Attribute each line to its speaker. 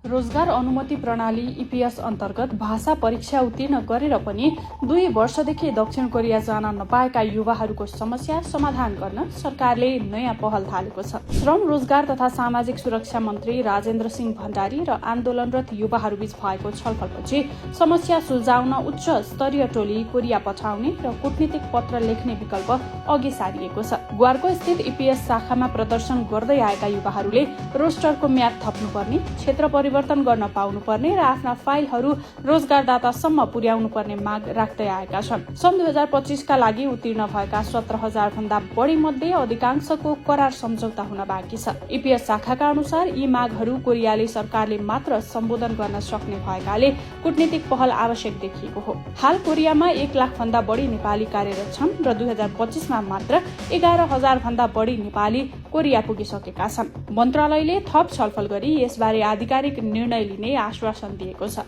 Speaker 1: रोजगार अनुमति प्रणाली ईपीएस अन्तर्गत भाषा परीक्षा उत्तीर्ण गरेर पनि 2 वर्षदेखि दक्षिण कोरिया जान नपाएका युवाहरूको समस्या समाधान गर्न सरकारले नयाँ पहल थालेको छ। श्रम रोजगार तथा सामाजिक सुरक्षा मन्त्री राजेन्द्र सिंह भण्डारी र आन्दोलनरत युवाहरूबीच भएको छलफलपछि समस्या सुल्झाउन उच्च स्तरीय टोली कोरिया पठाउने र कूटनीतिक पत्र लेख्ने विकल्प अघि सारिएको छ। ग्वारको स्थित ईपीएस शाखामा प्रदर्शन गर्दै आएका युवाहरूले रोस्टरको म्याद थप्नुपर्ने, क्षेत्र परिवर्तन गर्न पाउनुपर्ने र आफ्ना फाइलहरू रोजगारदातासम्म पुर्याउनु पर्ने माग राख्दै आएका छन्। सन् 2025 का लागि उत्तीर्ण भएका 17,000 भन्दा बढी मध्ये अधिकांशको करार सम्झौता हुन बाँकी छ। ईपीएस शाखाका अनुसार यी मागहरू कोरियाली सरकारले मात्र सम्बोधन गर्न सक्ने भएकाले कूटनीतिक पहल आवश्यक देखिएको हो। हाल कोरियामा 1 लाख भन्दा बढी नेपाली कार्यरत छन् र 2025 मा मात्र 11,000 भन्दा बढी नेपाली कोरिया पुगिसकेका छन्। मन्त्रालयले थप छलफल गरी यसबारे आधिकारिक निर्णय लिने आश्वासन दिएको छ।